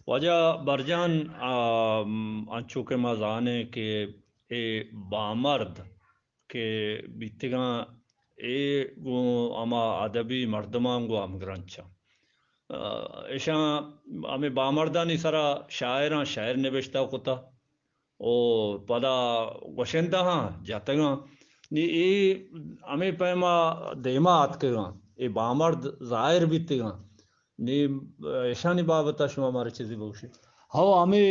واجہ برجان، آ، م، انچو کہ ما زانیں کہ اے بامرد کہ بیتگاں، اے گوں ہما ادبی مردماں گوں ہمگرنچاں۔ آ، ایشاں ہمے بامردانی سرا شاعراں شعر نبشتہ کتہ۔ او پدا گوشندہاں جتگاں۔ نی اے ہمے پیما دیما آتکگاں، اے بامرد ظاہر بیتگاں۔ نی ایشانی بابت ء شما مارا چیزے بگوشے؟ ہو، ہمے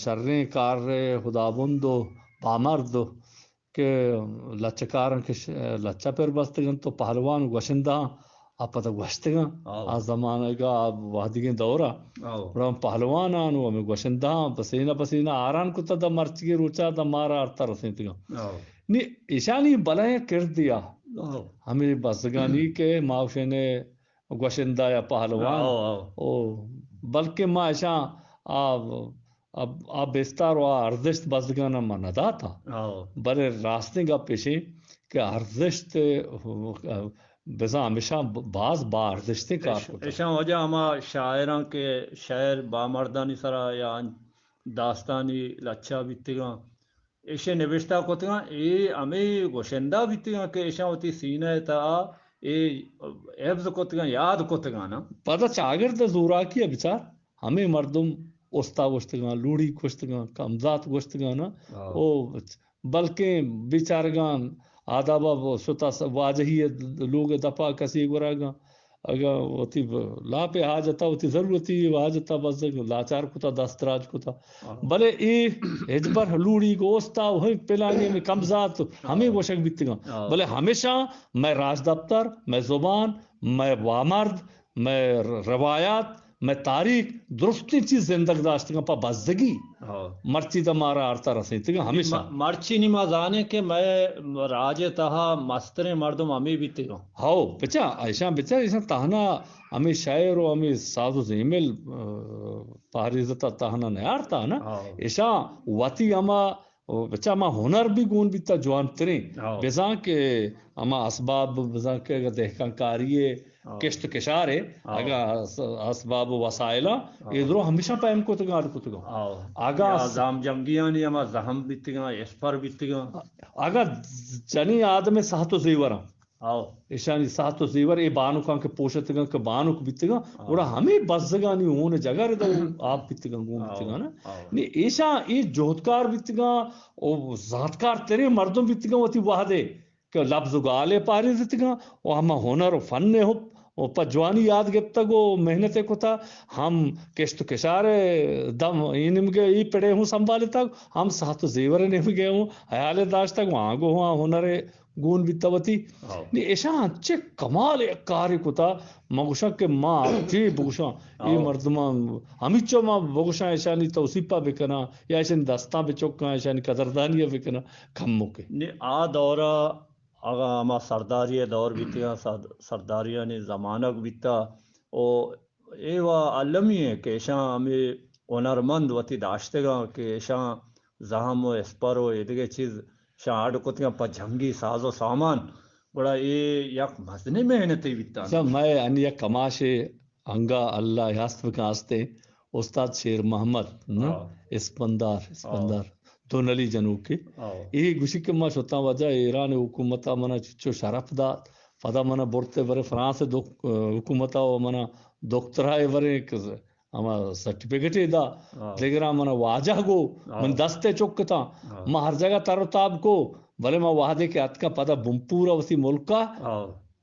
شریں کار ء ہدابند و بامرد و کہ لچہ کاراں کہ ش-، لچہ پر بستگ انت و پہلوان و گوشندہاں آ پدا گوشتگاں۔ آ زمانگ ء آ وہدیگیں دور ء گڑا ہم پہلوانان و ہمے گوشندہاں پسینہ پسینہ آران کتہ داں مرچیگیں روچ ء داں مارا آرتہ رسینتگاں۔ نی ایشانی بلائیں کردے ء ہمے بزگانی کہ ما گوشینے گوشندہ یا پہلوان۔ او بلکہ ما ایشاں آ، آ، آ بستار و آ ارزشت بزگاناں ما نداتا۔ بلے راستیں گپ ایشیں کہ ارزشت بزاں ہمیشاں باز با ارزشتیں کار کتگ۔ ایشاں وجہ ہما شاعراں کہ شعر بامردانی سرا یا داستانی لچہ بیتگاں، ایشی نبشتہ کتگاں، اے ہمے گوشندہ بیتگاں کہ ایشاں وتی سینہ ء تہا اے حفظ کتگاں، یاد کتگاں نا۔ پدا چاگرد ء زوراکی ء بچار، ہمے مردم استا گوشتگاں، لوڑی گوشتگاں، کمزات گوشتگاں نا۔ او بلکیں بیچارگاں آدابا شتا س-، واجہی ء لوگ ء دپا کسی گوراگاں اگاں وتی ب-، لاپ ء حاجت ء وتی ضرورتی حاجت ء بزگ لاچار کتا، دست دراج کتا۔ بلے اے ہچبر لوڑی گوستا و ہمے پلانی ہمے کمزات ہمے گوشگ بیتگاں۔ بلے ہمیشاں مئے راجدپتر، مئے زبان، مئے وامرد، مئے روایات، مئے تاریخ درستیں چیز زندگ داشتگاں پہ بزگی۔ مرچی داں مارا آرتا رسینتگاں ہمیشاں۔ م-، مرچی نی ما زانیں کہ مئے راج ء تہا مستریں مردم ہمے بیتگاں۔ ہو، بچا، ایشاں بچا، ایشاں تہنا ہمے شعر و ہمے ساز و زیمل، آ، پہریزتا تہنا نیارتا نا۔ ایشاں وتی ہما، بچا، ہما ہنر بھی گون بیتا جوانتریں۔ بزاں کہ ہما اسباب، بزاں کہ اگر دہقان کاری ء کشت و کشار ء اگاں اس-، اسباب و وسائل ء اے درو ہمیشاں پیم کتگاں، اڈ کتگاں۔ اگاں یا اس-، زام جنگیانی ہما زہم بیتگاں، اسپر بیتگاں۔ اگاں جنی آدم ساہت و زیوراں، ایشانی ساہت و زیور اے بانکاں کہ پوشتگاں کہ بانک بیتگاں، گڑا ہمے بزگانی ہون جگر ادا آپ بیتگاں، گون بیتگاں نا۔ نی ایشاں اے جہدکار بیتگاں و زانتکار تریں مردم بیتگاں وتی وہدے کہ لبز و گالے پاریزتگاں و ہما ہنر و فن ء ہم و پہ جوانی یاد گپتگ و محنت ء کتا، ہم کشت و کشار ء دم اے نیمگ ء اے پڑے ہوں سنبھالتگ، ہم ساہت و زیور ء نیمگ ء ہوں حیال ء داشتگ و آنگو ہوں آ ہنر ء گون بیتا وتی۔ نی ایشاں انچیں کمال ء کارے کتا، من گوشاں کہ ما چے بگوشاں، اے مردماں ہمیچو ما بگوشاں، ایشانی توسیپا بکناں یا ایشانی دستاں بچکاں، ایشانی قدردانیا بکناں، کموکے۔ نی آ دورا اگاں ہما سرداری ء دور بیتگاں، سر-، سرداریانی زمانگ بیتا، او اے وا المی ء کہ ایشاں ہمے ہنرمند وتی داشتگاں کہ ایشاں زہم و اسپر و ایدگہ چیز ایشاں اڈ کتگاں پہ جنگی ساز و سامان، گڑا اے یک مزنیں محنتے بیتاں۔ اچھا، مئے انی یک کماشے انگا اللہ ء ہست بکن ہستیں استاد شیر محمد، نہ؟ اسپندار، اسپندار دونلی جنوکے۔ اے گوشی کہ ما شتاں واجہ ایران حکومت ء منا چچو شرف دات، پدا منا برتے برے فرانس دک-، حکومت ء منا دکترا ء برے کہ ہما سرٹیفکیٹے دا، دگراں منا واجہ گو، من دستے چکتاں، ما ہر جگہ تر و تاب کو، بلے ما وہدے کہ اتکاں پدا بمپور ء وتی ملک ء،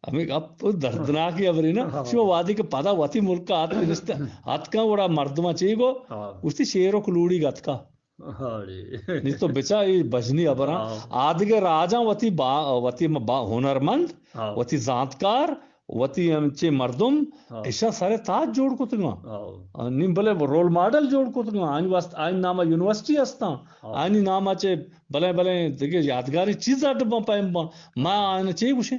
ہمے گپ دردناکی ہبرے نا۔ شما وہدے کہ پدا وتی ملک ء اتک نشت، اتکاں گڑا مردماں چی گو؟ گوشتی شیرک لوڑی گتکا۔ نی تو بچا اے بجنی ہبراں۔ آدگہ راجاں وتی با-، وتی با-، ہنرمند، وتی زانتکار، وتی انچیں مردم ایشاں سر تاج جوڑ کتگاں۔ نی بلے رول ماڈل جوڑ کتگاں۔ آنی واست-، آنی نام ء یونیورسٹی ہستاں۔ آنی نام ء چہ بلے بلے دگہ یادگاری چیز اڈ باں پیم باں۔ ما آناں چے گوشیں؟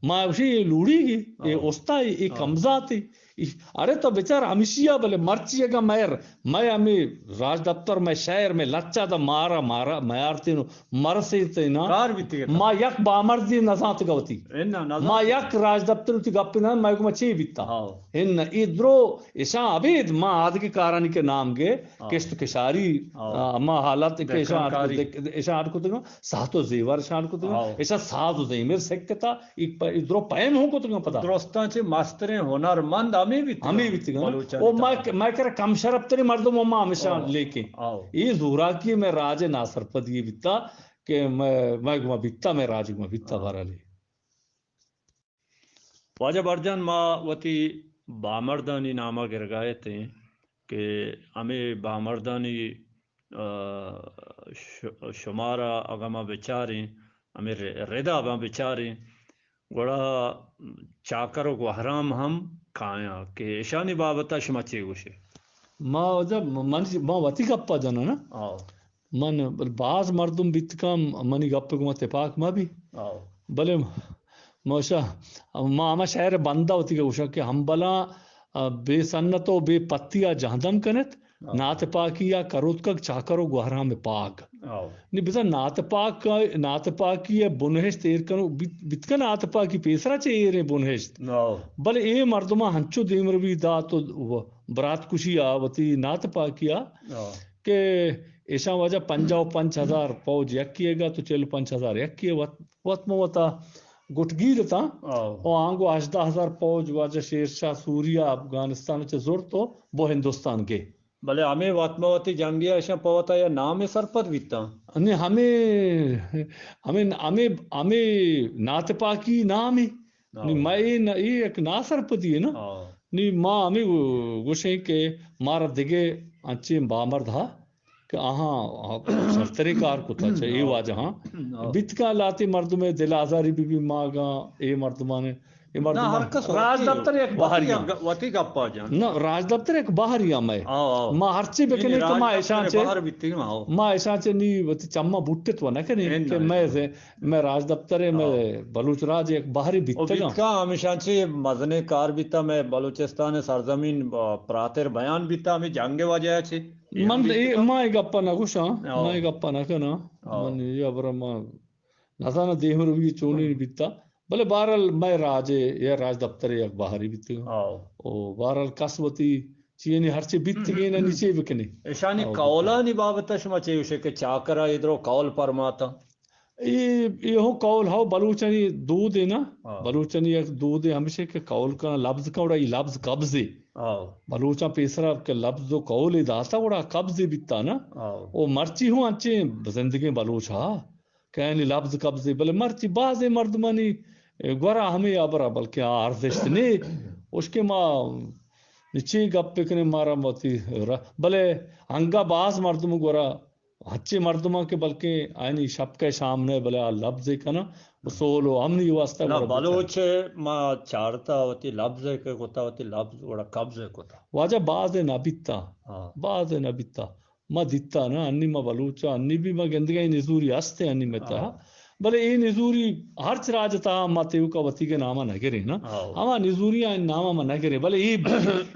ما گوشیں اے لوڑیگے، اے استائے، اے کمزاتے۔ اڑے تو بچار ہمشیا، بلے مرچی اگاں مئے، مئے ہمے راجدپتر، مئے شہر، مئے لچہ دا مارا، مارا میارتین و مرسیتین نا۔ کار بیتگ ات۔ ما یک بامردی نزانتگ وتی۔ اناں، نزانتگ۔ ما یک راجدپتر وتی گپ نہ، مئے گما چے بیتا؟ ہاؤ۔ اناں، اے درو اشاں ابید ما آدگہ کارانی کہ نام گے، ہاؤ۔ کشت کشاری، ہاؤ۔ آ، ہما حالات کہ اشاں اڈ کت، اشاں اڈ کتگاں، ساعت و زیور اشاں اڈ کتگاں، ہاؤ۔ اشاں ساز و زیمر سکتا، اے پ-، اے درو پیم ہوں کتگاں پدا۔ درستاں چہ مستریں ہنرمند ہمے بیتگاں۔ ہمے بیتگاں۔ بلوچانی او ما تہا۔ ک-، مئے کرا کم شرپ تریں مردم ما ہمیشہ ہاؤ۔ لیکیں۔ ہاؤ۔ اے زوراکی مئے راج ناسرپدی بیتا کہ مئے، مئے گما بیتا، مئے راج گما بیتا ہاؤ۔ بہرحال۔ واجہ برجان، ما وتی بامردانی نام ء گرگا اتیں کہ ہمے بامردانی، آ، ش-، شمارا اگاں ما بچاریں، ہمے ر-، ردا ما بچاریں، گڑا چاکر و گوہرام ہم کایاں کہ اشانی بابت ء شما چے گوشے؟ ما واجہ، من، ما وتی گپ ء جناں نا۔ آؤ۔ من، بل باز مردم بیت کن منی گپ گما تپاک مہ بی۔ آؤ۔ بلے ما شا-، ما ہما شعر بندہ وتی گوشاں کہ ہمبلاں، آ، بے سنت و بے پتی آ جہدم کنت، آؤ۔ ناتپاکی آ کروتکگ چاکر و گوہرام پاگ۔ آؤ۔ نی بزاں ناتپاک، ناتپاکی ء بنہشت ایر کنو، بیت، بیت کن ناتپاکی پیسرا چہ ایریں بنہشت۔ آؤ۔ بلے اے مردماں ہنچو دیمروی دات و برات کشی آ وتی ناتپاکی آ آؤ۔ کہ ایشاں واجہ پنجاہ و پنچ ہزار پوج یکے ء گت و چل و پنچ ہزار یکے ء وت، وت مہ وتا گٹگیر اتاں۔ آؤ۔ و آنگو ہژدہ ہزار پوج واجہ شیر شاہ سوریا افغانستان چہ زرت و بو ہندوستان گے۔ بلے ہمے وت مہ وتی جنگی ء ایشاں پہ وتا یا نامے سرپد بیتاں۔ نی ہمے، ہمے، ہمے، ہمے ناتپاکی نامے۔ آؤ۔ نی مئے نہ، اے یک ناسرپدی ہے نا۔ آؤ۔ نی ما ہمے گو-، گوشیں کہ مارا دگہ انچیں بامرد ہا کہ آہاں، آ، شرتریں کار کتا چہ اے آؤ۔ واجہاں۔ آؤ۔ بیت کن لہتے مردمے دل آزاری بی بی ما گاں اے مردمانے، اے نہ، مردمان۔ ہر کس راج وتی، دپتر یک وتی بہری ہاں۔ گپ، وتی گپا جان۔ نہ، راج دپتر یک بہری ہاں مئے۔ آؤ، آؤ۔ ما ہرچی یعنی بکنے کہ راج ما دپتر ایشاں چہ بہر بیتگاں، آؤ۔ ما ایشاں چہ نی وتی چماں بوٹت و نہ کنیں اے کہ نہ، مئے اے۔ مئے راج دپتر ء، مئے آؤ۔ بلوچ راج یک بہرے و بیتگاں۔ بیتگاں، ہمیشاں چہ مزنیں کار بیتا، مئے بلوچستان ء سرزمین، آ، پراتر بیان بیتا، ہمے جنگ ء وجہ ء چہ۔ اے ہم من اے، بیتگاں۔ ما اے گپا نہ گوشاں، آؤ۔ ما اے گپا نہ کناں۔ آؤ۔ من اے ہبرا ما نزاناں دیمروی چونیں بیتا، بلے بہرحال مئے راج ء یا راج دپتر ء یک بہرے بیتگاں۔ آؤ۔ او بہرحال کس وتی چیانی ہرچے بیتگیں نی چے بکنے۔ ایشانی آؤ، قولانی بابت ء شما چے گوشے کہ چاکر ء اے درو قول پرماتاں؟ اے، اے ہو قول ہو بلوچانی دود ہے نا۔ ہاں۔ بلوچانی یک دود ہے ہمیشہ کہ قول کنا لفظ کا وڑا، اے لفظ قبض ہے۔ ہاں۔ بلوچاں پیسرا کہ لفظ و قول ہے داتا وڑا قبض ہے بیتا نا۔ ہاں۔ او مرچی ہوں انچیں زندگیں بلوچ ہا کہ آیانی لفظ قبض ہے، بلے مرچی بازیں مردمانی گورا ہمے ہبرا بلکہ آ ارزشت نے۔ اشکے ما نی چی گپ بکنیں، مارا وتی ر-، بلے انگا باز مردم گورا ہچے مردماں کہ بلکیں آیانی شپکئے شام نئے، بلے آ لبزے کناں و سول و امنی واسطہ نہ، گڑا بلوچ ما چارتا وتی لبزے کہ کتا، وتی لبز گڑا قبضے کتا۔ واجہ بازے نہ بیتا، ہاں۔ بازے نہ بیتا۔ ما دیتا نا، انی ما بلوچا، انی بھی ما گندگا اے نزوری ہستے انی متا۔ ہاں۔ بلے اے نزوری ہرچ راج تہا ما تیوکا وتیگے ناما نہ گریں نا۔ ہاں۔ ہما نزوری آں ناما ما نہ گریں۔ بلے اے،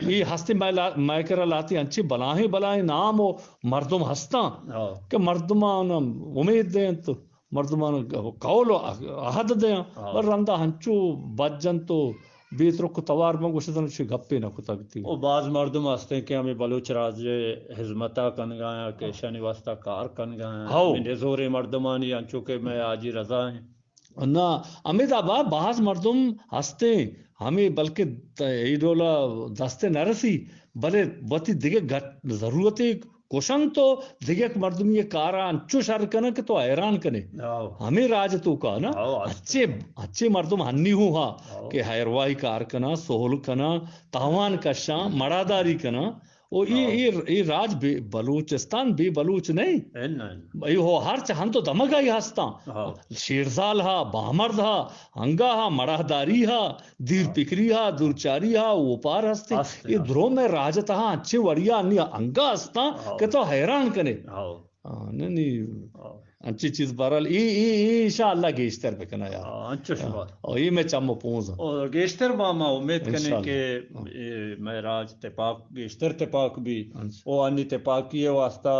اے ہستے مئے لا-، مئے کرا لاتی انچے بلاہیں، بلاہیں نام و مردم ہستاں ہاں۔ کہ مردمان امید دینت، مردمان قول و عہد دیاں۔ ہاں۔ بل رندا ہنچو بجنت و بے ترک و توار من گوشتن چی گپے نہ کتا بیتی۔ او باز مردم ہستیں کہ ہمیں بلوچ راج ہزمتا کنگا ہیں، کہ ہاں۔ اشانی واسطہ کار کنگا ہیں۔ ہاؤ۔ ہمیں نزوریں مردمانی انچو کہ میں حاجی رضا ہیں۔ نہ، ہمیں دا با-، باز مردم ہستیں، ہمیں بلکہ ت-، اے ڈولا دستے نہ رسی، بلے وتی دگہ گٹ-، ضرورت کشنت و دگہ یک مردمی کارا انچو شر کنن کہ تو حیران کنے۔ ہاؤ۔ ہمیں راج توکا نا، ہاؤ، ہست۔ اچے، اچے مردم ہنی ہوں ہا ہاؤ۔ کہ حیروائی کار کنن، سہل کنن، تاوان کشاں، مڑاداری کنن۔ او اے، ہاؤ۔ اے، اے راج بے، بلوچستان بے بلوچ نہیں۔ اے نہیں۔ اے ہو ہر چہ ہند و دمگائی ہستاں۔ ہاؤ۔ شیرزال ہا، بامرد ہا، انگا ہا، مڑاہداری ہا، دیر ہاں۔ پکری ہا، دورچاری ہا، اوپار ہستے۔ ہستے، اے ہاں۔ درو میں راج تہا انچے وڑیا انی انگا ہستاں ہاں۔ کہ تو حیران کنے۔ ہاں۔ ہاں، نہ، نی۔ ہاں۔ انچی چیز بہرحال ای ای ای انشاءاللہ گیشتر بکناں یار۔ ہاں، انچوش بات۔ او ای میں چم و پونز ہیں۔ او گیشتر با ما امید کنیں انشاءاللہ۔ کہ ہاں۔ اے مئے راج تپاک، گیشتر تپاک بی۔ انشاءاللہ۔ او انی تپاکی واسطہ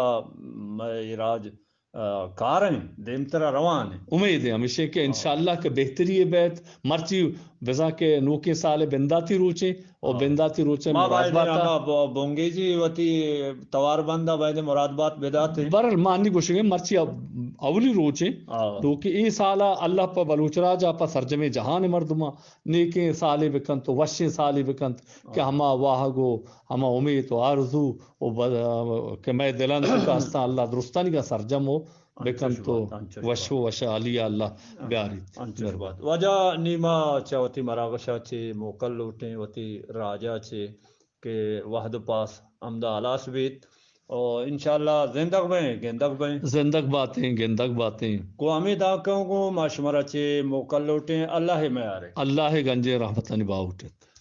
مئے راج، آ، کار ہیں، دیمترا روان ہیں۔ امید ہے ہمیشہ کہ ہاں۔ انشاءاللہ کہ بہتری بیت۔ مرچی بزاں کہ نوکیں سال بنداتی روچیں او ہاں۔ بنداتی روچیں ما باید مراد باتا۔ ہما ب-، بنگیجی وتی توار بندا باید مراد بات بداتے۔ برل ما انی گوشگیں مرچی اب-، اولی روچیں ہاں۔ تو کہ اے سالا اللہ پہ بلوچ راجا پہ سرجمیں جہان مردماں نیکیں سالے بکنت و وشیں سالے بکنت کہ ہاں۔ ہما واہگ و ہما امیت و آرزو و ب-، کہ مئے دلان توکا ہستاں اللہ درستانی کا سرجم و بکنت و انچوش بات، انچوش وش بات۔ و وشحالی اللہ ہاں، بیاریت۔ انچوش مہربانی۔ بات۔ واجہ نیما چہ وتی مراگشا چہ موکل لوٹیں، وتی راجا چہ کہ وہد و پاس ہمدا ہلاس بیت۔ و انشاءاللہ زندگ بیں، گندگ بیں۔ زندگ باتیں، گندگ باتیں۔ گوں ہمے دانکاں گوں ما شمارا چہ موکل لوٹیں۔ اللہ میارے۔ اللہ گنجیں رحمتانی باہوٹ ات۔